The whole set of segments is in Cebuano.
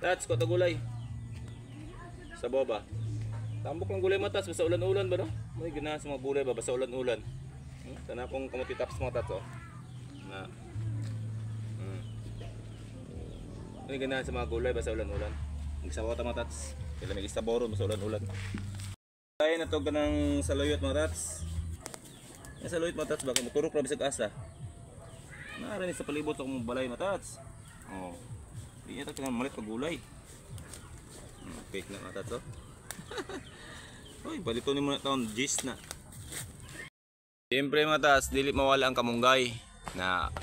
Tats, kuha ta gulay. Sa boba. Tambok lang gulay, mga tats, basta ulan-ulan ba, no? May ganahan sa mga gulay ba, basta ulan-ulan. Tana akong kamuti tops, mga tats, oh. Na. May ganahan sa mga gulay, basta ulan-ulan. Magsabaw ta, mga tats. Kailan may isaboro, basta ulan-ulan. Kaya na to ganang saluyot, mga tats. Yung saluyot, mga tats, baka muturok ra bisag asa. Naara ni sa palibot sa akong balay, mga tats. Oh. Di niya ta kinahanglan malit pag gulay. Fake na, mga tats, oh. Uy, balito ni muna taon gis na. Siyempre, mga tats, dili mawala ang kamunggay. Na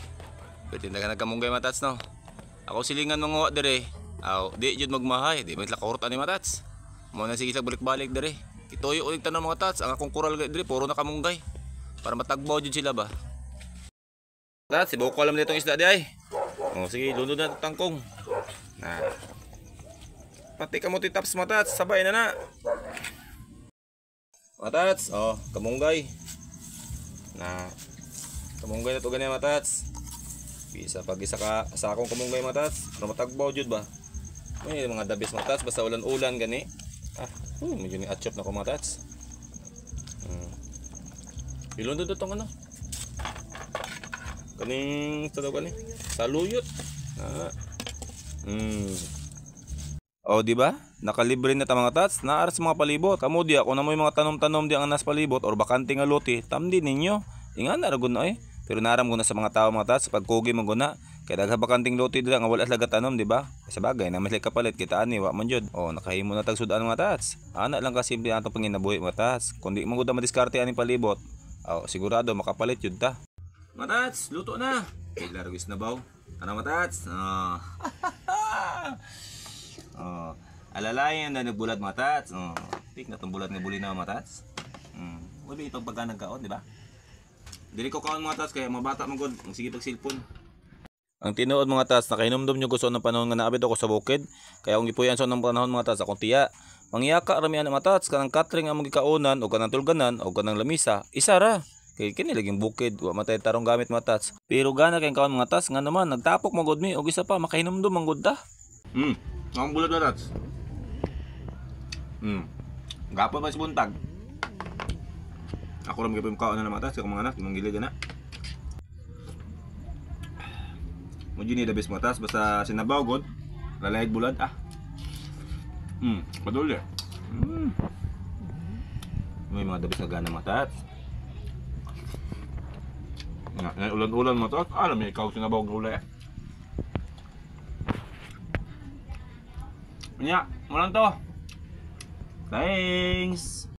pwede na ka nagkamunggay, mga tats, no. Ako silingan manguha dire. Aw, di jud magmahay, di man sila ani, mga tats. Mo na sige sila balik-balik dire. Ituyo ulit tanom, mga tats, ang akong kural dire puro na kamunggay. Para matagbaw jud sila ba. Tats, si Boko alam nitong isda di ay. Oh, sige, lunod na tangkong. Na. Pati kamuti tops, mga tats, sabay na na. Mga tats, oh, kamunggay. Na. Kamunggay na to ganyan, mga tats. Bisa pag isa ka sa akong kamunggay, mga tats, para matagbaw jud ba. May mga dabis, mga tats, basta ulan-ulan gani. Ah, medyo ni atchop na ko, mga tats. Ilunod na tong ano. Kaning sa daw gani? Saluyot. Ah. O, di ba? Nakalibre na ta, mga tats, naar sa mga palibot. Kamo diya, kung namoy mga tanom-tanom di ang nas palibot or bakante nga lote, tamdi ninyo. Ingan na ra gud na eh. Pero naram guna sa mga tao, mga tats, pagkugi man guna. Kay daghan bakanteng lote dira nga wala sila gatanom, di ba? Sa bagay, na mas kapalit kita ani wa man jud. O, nakahimo na tag sudan, mga tats. Ana lang ka simple ang atong panginabuhi, mga tats. Kun di man gud ta madiskarte aning palibot, o, sigurado makapalit jud ta. Mga tats, luto na. Kay largis na baw. Ano, mga tats? Oh. Oh, alalayan na nagbulat, mga tats. Oh, pik na tong bulat nga bulinaw, mga tats. Wala itong pagka nagkaon, di ba? Dili ko kaon, mga tats, kaya mga bata man gud, magsige pag cellphone. Ang tinuod, mga tats, nakahinumdum nyo ko sa unang panahon nga naabit ako sa bukid. Kaya akong gipuy-an sa unang panahon, mga tats, akong tiya. Mangyaka rami ana, mga tats, kanang catering ang gikaunan o kanang tulganan o kanang lamisa, isa ra. Kay kini laging bukid, wa man tay tarong gamit, mga tats. Pero gana kay kaon, mga tats, nga naman nagtapok man gud mi og isa pa makahinumdum man gud ta. Ang bulat na tats. Gapon pa sa buntag. Ako ra magyapon kaon na mga tats, akong mga anak, manggilig na. Mo ni the best, mga tats, basta sinabaw god, lalayag bulad ah. Paduli. May mga the best na gana, mga tats. Nga, ulan-ulan, mga tats. Alam mo ikaw sinabaw gulay eh. Nya, mo lang to. Thanks.